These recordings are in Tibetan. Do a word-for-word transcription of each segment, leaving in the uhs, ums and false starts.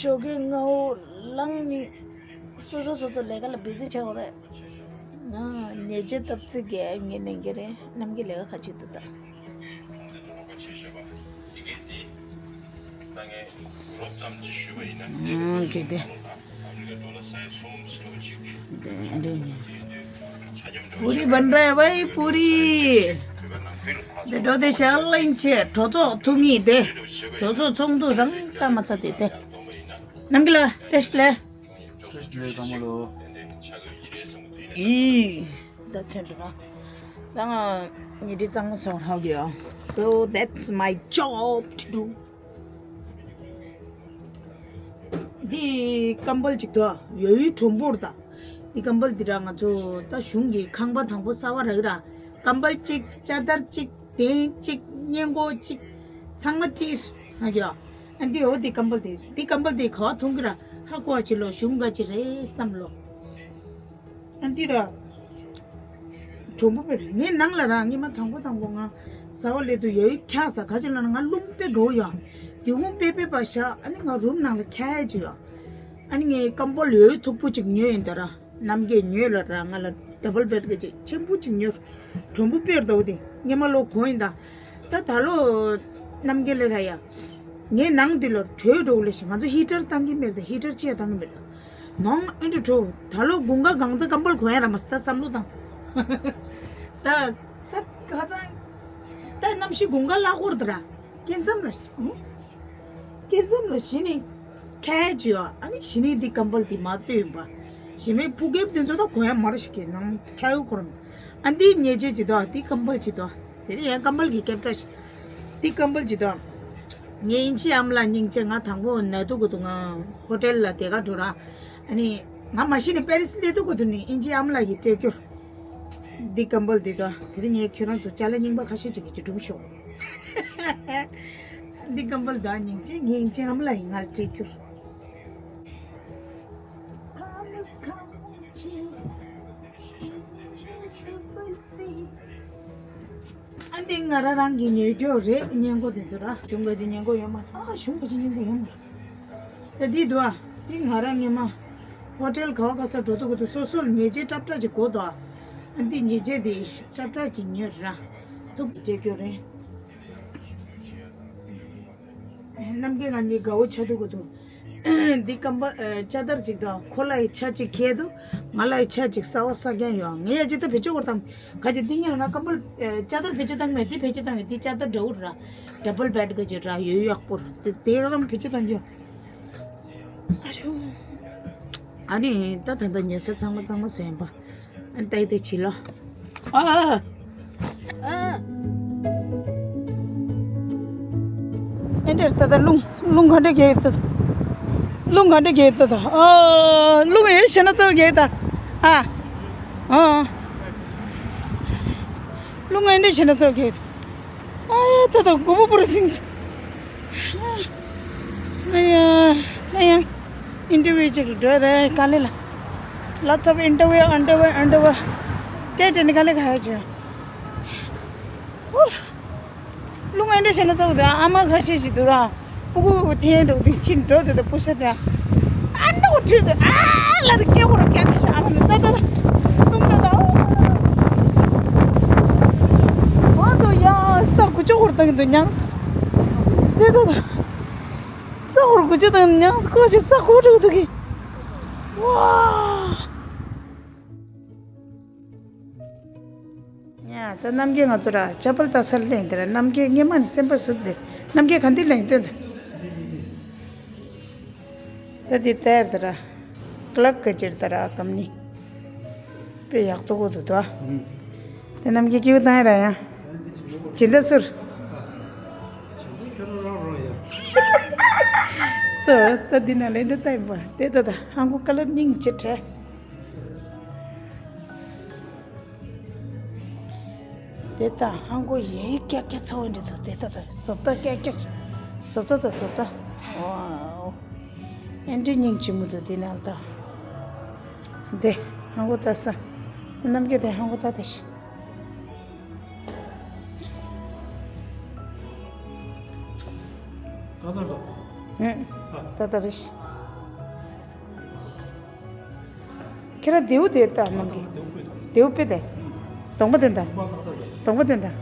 ཞོགས་ཀས་སྔ་པོ་ལངས་ནས་སོ་སོ་སོ་སོ་ལས་ཀ་ལ་བི་ཟི་ཆགས་པ་རེད། ང་ཉལ་ཆས་བཏབ་ཚིག་གས་ངས་ལེན་གྱི་རེད། གནམ་གྱི་ལས་ཀ་ག་ཅིག་འདུག་ད། ཨང་གལ་ཏེ། བུ་རི་བན་ར་བའི་བུ་རི། དེ་འགྲོ་དེ་ཤར་གླིང་ཆེ་གྲོས་ཚོགས་ཐུག་ངེས་དེ། གྲོས་ཚོགས་ཚོགས་འདུ་རང་བལྟ་མ་ཚར་དེ་དེ། གནམ་གྱི་ལ་བཀྲ་ཤིས་བདེ་ལེགས། བཀྲ་ཤིས་བདེ་ལེགས་ཚང་མ་ལོ། ཨི། ད་ཐོན་འགྲོ་ར། ད་ང་ཉལ་ཁྲི་གཙང་མ་སོང་རག་ཡོད། So that's my job to do. འདི་ཀམ་པལ་ཅིག་ཐོག་ཡོད་ཡོད་གྲོང་པོར་ད། འདི་ཀམ་པལ་འདི་ར་ང་ཚོ་ད་གཞུང་གི་ཁང་པ་དང་པོ་གསར་པ་རག་ར། ཀམ་པལ་ཅིག་ཅ་དར་ཅིག་གདན་ཅིག་སྔས་མགོ་ཅིག་ཚང་མ་ཁྲིད་ཧ་གི་ཡོད། ཨ་འདི་འོ་འདི་ཀམ་པལ་འདི་འདི་ཀམ་པལ་འདི་ག་བ་མཐོང་གི་ར་ཧ་གོ་བ་ཅི་ལོ་གཞུང་ག་ཅི་རེད་བསམ་ལོ། ཨ་འདི་ར། གྲོང་པོ་བེར་ངའི་ནང་ལ་ར་ངས་མ་དང་པོ་དང་པོ་ང་ཟ་བ་ལས་དུ་ཡོད་ཁྱག་ས་ག་ཅི་ལ་ན་ང་རླུང་པེ་གོ་ཡ། དེ་ཧུང་པེ་པེ་པ་ཤ་ཨ་ནི་ང་རུམ་ནང་ལ་ཁྱག་ཡ་ཅི་ཡ། ཨ་ནི་ངའི་ཀམ་པོལ་ཡོད་མཐུག་པོ་ཅིག་ཉོས་ཡིན་ད་ར་ནམ་གྱི་ཉོས་ལ་ར་ང་ལ་ཌ་བལ་བེད་གི་ཅིག་ཆེན་པོ་ཅིག་ཉོས། གྲོང་པོ་བེར་དོ་དེ་ངས་མ་ལོ་གོ་ཡིན་ད། ད་ད་ལོ་ནམ་གྱི་ལ་ར་ཡ། ངའི་ནང་འདི་ལ་དྲོད་འགྲོ་ལེ་ཞིག་ང་ཚོ་ཧི་ཊར་བཏང་གི་མེད་ད་ཧི་ཊར་ཅི་ཡ་བཏང་གི་མེད་ད། ནང་ཨེ་འདྲ་འགྲོ། ད་ལོ་དགུན་ཁ་གང་ཚ་ཀམ་པལ་གོན་ཡ་ར་མ་སི་ད་བསམ་བློ་བཏང་། ད་ད་ཁ་ཚང་། ད་གནམ་གཤིས་དགུན་ཁ་ལ་ཧོར་དུ་ར། སྐྱེ་མཚམས་ལ་ཞི། སྐྱེ་མཚམས་ལ་ཞི་ནི། ཁ་ཅི་ཡོ་ཨ་ནི་ཞི་ནི་འདི་ཀམ་པལ་འདི་མ་ལྟོས་ཡིན་པ། ཞི་མའི་ཕུ་གེབ་དེ་ཚོ་ད་གོན་ཡ་མ་ར་ཞིག་གི་ནང་ཁ་ཡོ་གོ་ར་མ། ཨ་འདི་ཉེ་ཆེ་ཅི་ད་འདི་ཀམ་པལ་ཅི་ད། དེ་རིང་ཡང་ཀམ་པལ་གྱི་སྐད་གྲགས་ཤིག་འདི་ཀམ་པལ་ཅི་ད། ངའི་ཨིན་ཅི་ཨམ་ལ་སྙིང་རྗེ་ང་དང་པོ་ན་དུ་གུ་དུ་ང་ཧོ་ཊེལ་ལ་དེ་ག་འགྲོ་ར། ཨ་ནི་ང་མ་ཤི་ནི་པེ་རི་སི་སླེབས་དུ་གུ་དུ་ནི་ཨིན་ཅི་ཨམ་ལ་གི་སྤྲད་རྒྱུར། འདི་ཀམ་པལ་འདི་ད་དེ་རིང་ངས་ཁྱོད་རང་ཚོ་ཅ་ལག་རྙིང་པ་ཁ་ཤས་ཅིག་གི་ཅི་སྒྲུང་ཤོག་འདི་ཀམ་པལ་ད་སྙིང་རྗེ་ངའི་ཨིན་ཅི་ཨམ་ལ་ཡི་ང་ལ་སྤྲད་རྒྱུར། ཨ་འདི་ང་རང་རང་གི་ཉོས་རྒྱུ་རེད། སྔས་མགོ་དེ་ཚོ་ར་གཞུང་ག་ཅི་སྔས་མགོ་ཡོད་མ་རེད། ཨ་གཞུང་ག་ཅི་སྔས་མགོ་ཡོད་མ་རེད། ད་འདི་འདུག་ཨ། འདི་ང་རང་སྔས་མ་ཧོ་ཊེལ་ག་བ་ག་ས་འགྲོ་དུས་ག་དུས་སོ་སོ་ལ་ཉེས་ཆད་སྲབ་སྲབ་ཅིག་དགོས་འདུག་ཨ། ཨ་འདི་ཉེས་ཆད་དེ་སྲབ་སྲབ་ཅིག་ཉོས་ར་ཐུག་བྱེད་རྒྱུ་རེད། གནམ་གྱི་ང་གཉིས་དགའ་བོ་ཆགས་འདུག་གོ་འདུག་འདི་ཀམ་པ་ཨ་ཅ་དར་ཅིག་དང་ཁོ་ལ་ཡི་ཆ་ཅིག་ཁྱེར་འདུག་ང་ལ་ཡི་ཆ་ཅིག་གསར་པ་ས་རྐྱང་ཡོད། ངས་ཡ་ཅི་ད་བེད་སྤྱོད་བར་དང་ག་ཅི་འདི་ཉལ་ང་ཀམ་པ་ཨ་ཅ་དར་བེད་སྤྱོད་བཏང་མེད། འདི་བེད་སྤྱོད་བཏང་ཡོད། འདི་ཅ་དར་འདྲ་བོ་ར་ཌ་བལ་བེད་ག་ཅི་ར་ཡོད་ཡག་པོ་ར། དེ་དེ་རང་བེད་སྤྱོད་བཏང་རྒྱུ། ཨ་ཤོ། ཨ་ནི་ད་ད་ད་ཉལ་ས་ཚང་མ་ཚང་མ་བཟོས་ཡིན་པ། ཨ་ནི་ད་ཡི་དེ་བྱི་ལོ། ཨ། ཨ། ཨེ་འདྲས་ད་ད་རླུང་རླུང་ག་འདྲས་རྒྱག་ད། རླུང་ག་འདྲས་རྒྱག་ད་ད། ཨ། རླུང་ཨེ་ཤེ་ན་ཚོ་རྒྱག་ད། ཨ། ཨ། རླུང་ཨེ་འདྲས་ཤེ་ན་ཚོ་རྒྱག་ད། ཨ་ད་ད་གོ་བོ་པོ་ར་སིང་། ཨ་ཡ། ཨ་ཡ། ཨིན་ཊར་བིའུ་ཅིག་འགྲོ་རེད་ག་ལེ་ལ། Lots of interview, interview, interview. དེ་དེ་ནི་ག་ལེ་ག་ཧ་ཅོ། ཨོ། རླུང་ཨེ་འདྲ་བྱས་ན་ཚོགས་དེ་ཨ་མ་ཁ་ཤས་ཤིག་འདུག་ར། ཕྲུ་གུ་འཐེན་འགྲོ་དུས་ཁྱི་འགྲོ་དུས་དུ་པུ་ཤ་དེ། ཨ་ནུ་ཁྲིད་དུས་ཨ་ལ་དེ་སྐྱེ་བོ་ར་སྐྱེ་དེ་ཤ་ཨ་མ་ནི་ད་ད་ད། རླུང་ད་ད། ཨོ་དུ་ཡ་ས་གུ་ཅོ་བོར་བཏང་གི་འདུག་མྱངས། དེ་ད་ད། ས་འོར་དགུ་ཅུ་དང་ཉང་སྐོར་ཅིག་ས་འཁོར་འགྲོ་འདུག་གི། ཝ། ཡ་ད་རྣམ་རྒྱལ་ང་ཚོ་ར་ཅ་པལ་ལྟ་སར་ལེན་དེ་ར་རྣམ་རྒྱལ་སྔས་མ་ནས་སེམས་པ་ཟུག་དེ་རྣམ་རྒྱལ་ག་འདི་ལེན་དོན་དེ། ད་འདི་ལྟར་དེ་ར་ཀླག་ག་ཅིར་དེ་ར་གམ་ནི། དཔེ་ཡག་ཏོག་གོ་འདུག་དོ། དེ་རྣམ་རྒྱལ་སྐྱིད་པོ་བཏང་ཡ་ར་ཡ། སྦྱིན་བདག་ཟུར། སོ་ད་འདི་ན་ལེན་འདི་ལྟ་ཡིན་པ་དེ་ད་ད་ཧང་གོ་ཀ་ལར་སྙིང་རྗེ་བྲལ། དེ་ད་ཧང་གོ་ཡེ་ཀྱག་ཀྱག་ཚ་བོ་འདྲ་འདུག་དེ་ད་ད་བཟོ་ལྟ་ཀྱག་ཀྱག་བཟོ་ལྟ་ད་བཟོ་ལྟ། ཝའོ། ཨེ་འདྲ་སྙིང་རྗེ་མོ་འདུག་དེ་ན་ལ་ད། དེ་ཧང་གོ་ལྟ་ས། རྣམ་རྒྱལ་དེ་ཧང་གོ་ལྟ་ལྟ་ཤི། ད་ད་ད། ད་ད་རེ་ཤི། ཁྱེད་རང་རྡེའུ་དེ་ལྟ་ནམ་གི། རྡེའུ་དཔེ་དེ། གདོང་པ་དེ་འདྲ། གདོང་པ་དེ་འདྲ།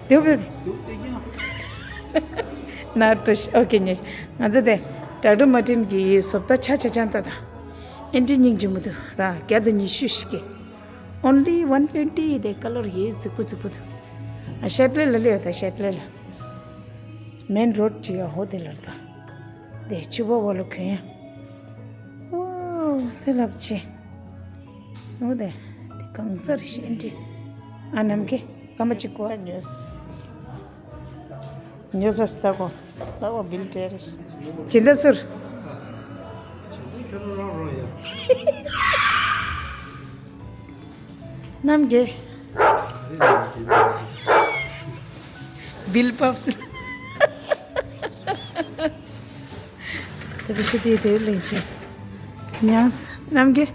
རྡེའུ་དཔེ་དེ། ན་ཏྲུ་ཤ་ཨོ་ཁེ་ཉེ། ང་ཚོ་དེ་ཌོག་ཊར་མར་ཊིན་གི་བཟོ་ལྟ་ཆ་ཆ་ཆ་ལྟ་དང་། ཨེན་ཏི་སྙིང་རྗེ་མོ་འདུག་ར། བརྒྱ་དང་ཉི་ཤུ་ཞིག་གི། Only one twenty དེ་ཀ་ལོར་ཡེ་རྫིག་པོ་རྫིག་པོ་འདུག་ཨ་ཤེད་ལེ་ལ་ལེ་ད་ཤེད་ལེ་ལ། མེན་རོཌ་ཅིག་ཡ་ཧོ་དེ་ལར་ད། དེ་ཆུ་བོ་བོ་ལོ་གོན་ཡ། ཨོ་དེ་ལབ་ཆེ། ཨོ་དེ་དེ་གང་ཚར་ཤེས་འདྲི། ཨ་ནམ་གེ་ཀ་མ་ཅིག་གོ་ཨ་ཉོས། ཉོས་ས་སྟ་གོ་ལ་བ་བིལ་ཏེ་རེ། ཇི་འདྲ་ཟུར། ནམ་གེ་བིལ་པབ་སི། དེ་བི་ཤི་དེ་དེ་ལེན་ཆེ། ཉང་ནམ་གེ་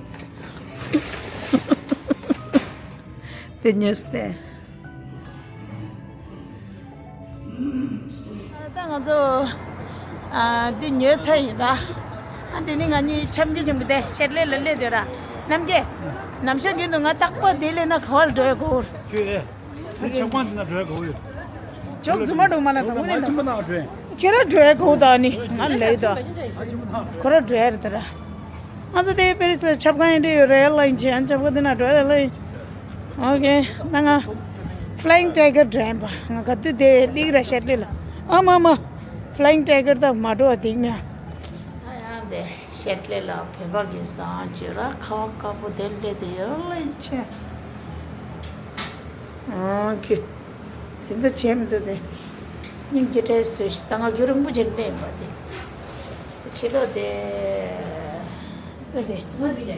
དེ་ཉོས་ཏེ། ད་ང་ཚོ་ཨ་འདི་ཉོས་ཚར་ཡིན་ར། ཨ་འདི་ནི་ང་གཉིས་འཆམ་གྱི་འཆམ་གྱི་དེ་ཤེད་ལེ་ལ་ལེ་དེ་ར། ནམ་གེ་ནམ་ཞག་རྒྱུན་དུ་ང་རྟག་པར་དེ་ལས་ན་ག་བར་འགྲོ་ཡ་གོ། ཁྱོད་ཨེ། ཁྱོད་ཆབ་ཁང་འདི་ན་འགྲོ་ཡ་གོ་ཡོད། ཇོག་རྫུན་མ་འགྲོ་མ་ན་ད་ང་ངུ་ནས་ན། ཁྱོད་ར་འགྲོ་ཡ་གོ་ད་ནི་ང་ལེ་ད། ཁོ་ར་འགྲོ་ཡ་རེད་ད་ར། ང་ཚོ་དེ་པེ་རི་སི་ལ་ཆབ་ཁང་ཡིན་འདྲ་ཡོད་རེད་ལ་ཡིན་ཆེ་ཆབ་ཁང་དེ་ན་འགྲོ་ཡ་རེད་ལ་ཡིན། ཨོ་ཀེ། ད་ང་ཕི་ལའིང་ཊའི་གར་འགྲོ་ཡིན་པ། ང་ག་དུས་དེ་ལིག་ར་ཤེད་ལེ་ལ། ཨ་མ་མ། ཕི་ལའིང་ཊའི་གར་ད་མ་འགྲོ་བ་དེག་མེད། ཨ་ཡང་དེ་ཤེད་ལེ་ལ་བོད་པ་གི་བཟང་བྱོས་ར་ཁ་བ་དཀར་པོ་དེ་ལེ་དེ་ཡོད་ལ་ཡིན་ཆེ། ཨོ་ཀེ། ཟིན་ད་བྱས་མི་འདུག་དེ། སྙིང་རྗེ་བྲལ་སོས་ཤིག་ད་ང་རྒྱུན་རིང་པོ་བྱས་ནས་ཡིན་པ་དེ། ཕྱི་ལོགས་དེ། ད་དེ།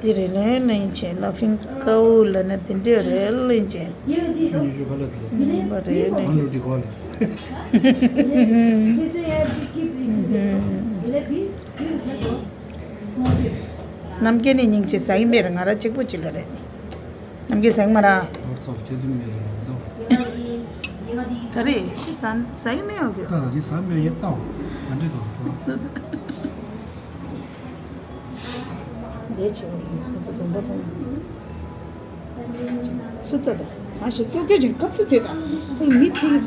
དེ་རེད་ལེན་ལེན་བྱས་ལ་ཕིང་ཀའུ་ལ་ན་དེ་འདྲས་རེད་ལེན་བྱས། ཉི་ཤུ་ཁ་ལ་དེ། ཡིན་པ་རེད་ལེན། ཨ་ནུ་དེ་གོ་ལེ། ནམ་རྒྱུན་ནི་སྙིང་རྗེ་ཟ་ཡི་མེད་ར། ང་ར་གཅིག་པོ་ཅི་ལ་རེད། ནམ་རྒྱུན་ཟ་གི་མ་ར། ཨོ་ཚོ་ཁྱེད་ཚོ་མེད་རེད་ང་ཚོ། ག་རེ་ཟ་ཟ་གི་མེད་ཨོ་གི། ད་ཡི་ཟ་མེད་ཡི་ཏང་ང་འདྲེ་དང་འགྲོ། འདི་ཆེ་བ་ཁོ་ཚོ་དུམ་པ་དང་། ཚུ་ད་ད་ང་ཞིག་ཀྱོ་ཀྱོ་ཅིག་ཁབ་སུ་དེ་ད་ཁོ་མི་ཐིག་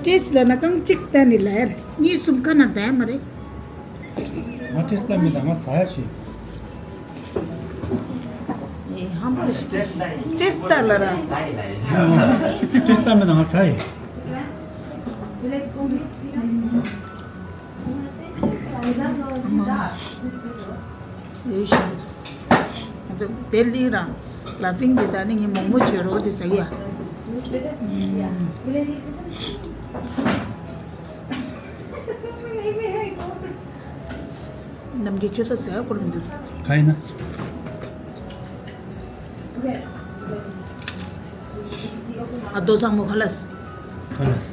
ཏེས་ལ་ན་རྐང་གཅིག་བསྟན་ནི་ལ་ཡར་གཉིས་གསུམ་ཀ་ན་བསྡད་མ་རེད། ང་ཏེས་ལྟ་མི་དང་ང་ཟ་ཡ་ཆེ། ཧམ་པ་ཞིག་ཏེས་ལྟ་ལ་ར། ཏེས་ལྟ་མི་དང་ང་ཟ་ཡ། ཡེ་ཤི། དེ་ལི་རང་ལ་ཕིང་གི་ད་ནི་ངའི་མོག་མོག་བྱོས་རོགས་དེ་ཟ་གི་ཡ། ནམ་རྒྱུན་ཁྱོད་ཚོ་ཟ་ཡ་ཁོར་མི་འདུག་ག་ཡིན་ན། ཨ་རྡོ་བཟང་མོ་ཁ་ལགས། ཁ་ལགས།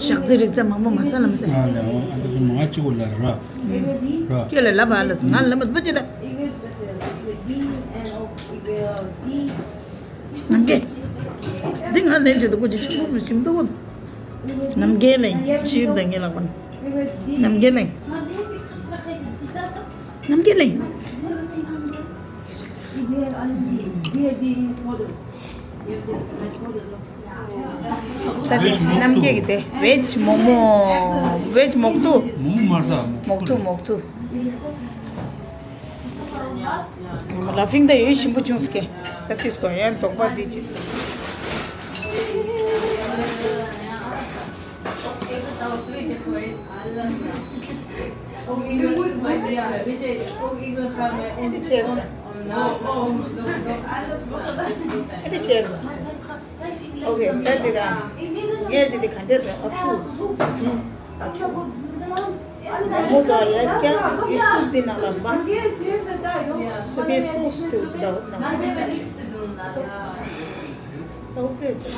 ཞག་རྩི་རིག་རྩལ་མང་པོ་མ་ཟ་ལམ་སེ། ང་ལ་ཨ་རྡོ་བཟང་མོ་ང་གཅིག་པོ་ལ་ར། ར། ཁྱོད་ལ་ལབ་ཨ་ལ་ང་ལ་མ་ཟ་ཅི་ད། ནམ་རྒྱུན། འདི་ང་ལན་བྱེད་དུ་ཀོ་ཅི་ཆེན་པོ་མི་ཤིམ་དུ་ཀོ། ནམ་རྒྱུན་ལན་ཤིབ་དང་ངེ་ལག་པ་ནི། ནམ་རྒྱུན་ལན། ནམ་རྒྱུན་ལན། ད་དེ་ནམ་རྒྱུན་གྱི་དེ་བེཇ་མོག་མོག་བེཇ་མོག་ཏུ། མོག་མོག་མ་རེད་ད་མོག་ཏུ་མོག་ཏུ། ལ་ཕིང་ད་ཡོད་ཞིམ་པོ་བྱུང་སྐད། ད་ཏིས་གོ་ཡང་དོག་པ་འདི་ཅི། ཨ་ནི་ཅེར། ཨ་ནི་ཅེར། ཨོ་ཁེ། ད་འདི་ར། ངས་འདི་འདི་ག་འདྲ་རེད། ཨ་ཆུ། ཨ་ཆུ། མོ་དང་ཡ་ཀྱང་ཡི་སུ་འདི་ནང་ལ་མ། སུ་པའི་སོ་སི་ཏུ་ཅི་ད་འོ་ན། ཚ་བོ་པས་སུ།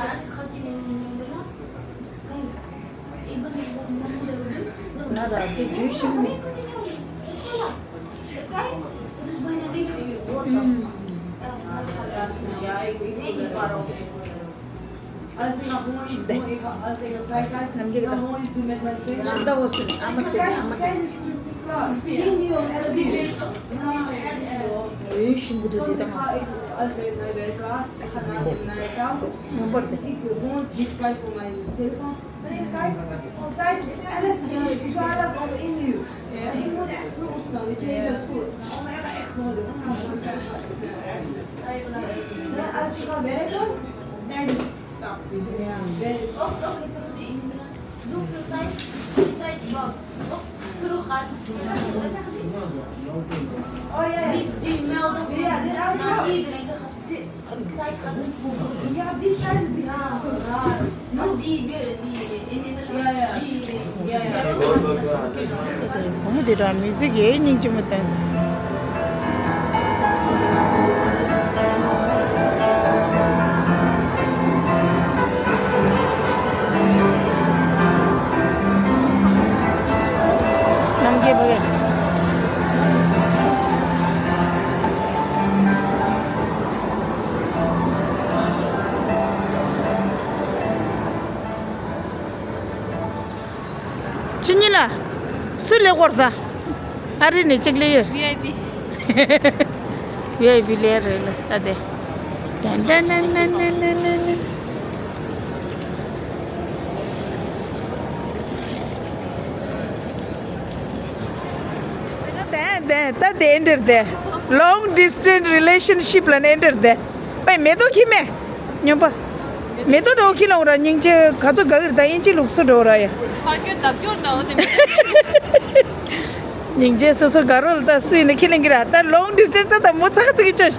ང་ར་དེ་ཇུས་ཤིང་མེད། Als ik ga gewoon iets doen, ik ga, als ik een vrijheid, dan gewoon iets doen met mijn vingers. Tijdens, tijdens, tijdens, tijdens, soms ga ik, als ik naar werk ga, ik ga naar, naar de klas, ik doe gewoon dit, kijk voor mijn telefoon. Nee, kijk, altijd elf uur, ik zou elf of één uur. Ja, ik moet echt vroeg opstaan, weet je, ik ben school. Oh, maar ja, echt nodig. Ja, als ik ga werken, tijdens stap, weet je, ja. Werk. Of, of, ik moet die in, zoveel tijd, die tijd wat. Of terug gaan. Oh, ja, ja. Die, die melden. Ja, die, ja, ja. Naar iedereen. Die, Ja, die zijn, ja, raar. Nog die weer, die in, in de, ja, ja. Die, ja, ja. ཨོ་མོ་དེ་འདྲ་མི་གཟིགས་ཡེ་སྙིང་རྗེ་མོ་དང་། ནམ་རྒྱལ་བ་གི། ཆུ་ཉི་ལ། སུ་ལས་སྐོར་ད། ཨ་རི་ནས་གཅིག་ལས་ཡོད། ཝི་ཨའི་པི། ཝི་ཨའི་པི་ལས་རེད་ལ་སྟ་དེ། ཏན་ཏན་ནན་ནན་ནན་ནན་ནན། ད་ད་ད་དེ་འདྲ་དེ། Long distance relationship ལ་ནས་འདྲ་དེ། པའི་མེ་ཏོག་ཁྱི་མེ། སྨྱོན་པ། མེ་ཏོག་འདྲ་བོ་ཁྱི་ལོང་ར་སྙིང་རྗེ་ག་ཚོད་དགའ་གིར་ད་ཨིན་ཅི་ལུགས་སུ་འགྲོ་ར་ཡ། ཕ་ཆོས་ལྡབ་སྐྱོར་འདྲ་བོ་དེ་མེ་ཏོག་སྙིང་རྗེ་སོ་སོ་དགའ་རོགས་ལ་ད་སུ་ཡིན་ན་ཁྱི་ལེན་གི་ར་ད་long distance ད་ད་མོ་ཚ་ཚ་གི་ཅོ།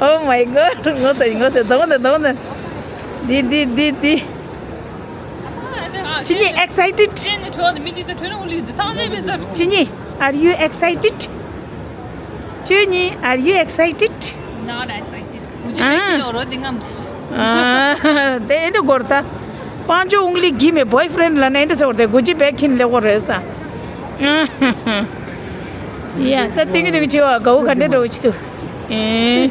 Oh my god ངོ་ཚ་ངོ་ཚ་དོང་ད་དོང་ད། འདི་འདི་འདི་འདི། ཁྱི་ཉི་excited། ཁྱི་ཉི། Are you excited? ཁྱི་ཉི། Are you excited? Not excited. ཨ། དེ་འདྲ་གོར་ད། པང་ཅོ་ཨུང་ལི་གི་མེ་boyfriend ལ་ནས་འདྲ་ཟེར་བར་དེ་གུ་ཅི་བེག་ཁིན་ལེ་གོ་རེད་ས། ཡ་ད་ཏིང་ཏིང་ཆེ་བ་གའུ་ག་འདྲ་འདྲ་བོ་ཆི་དུ། ཨེ།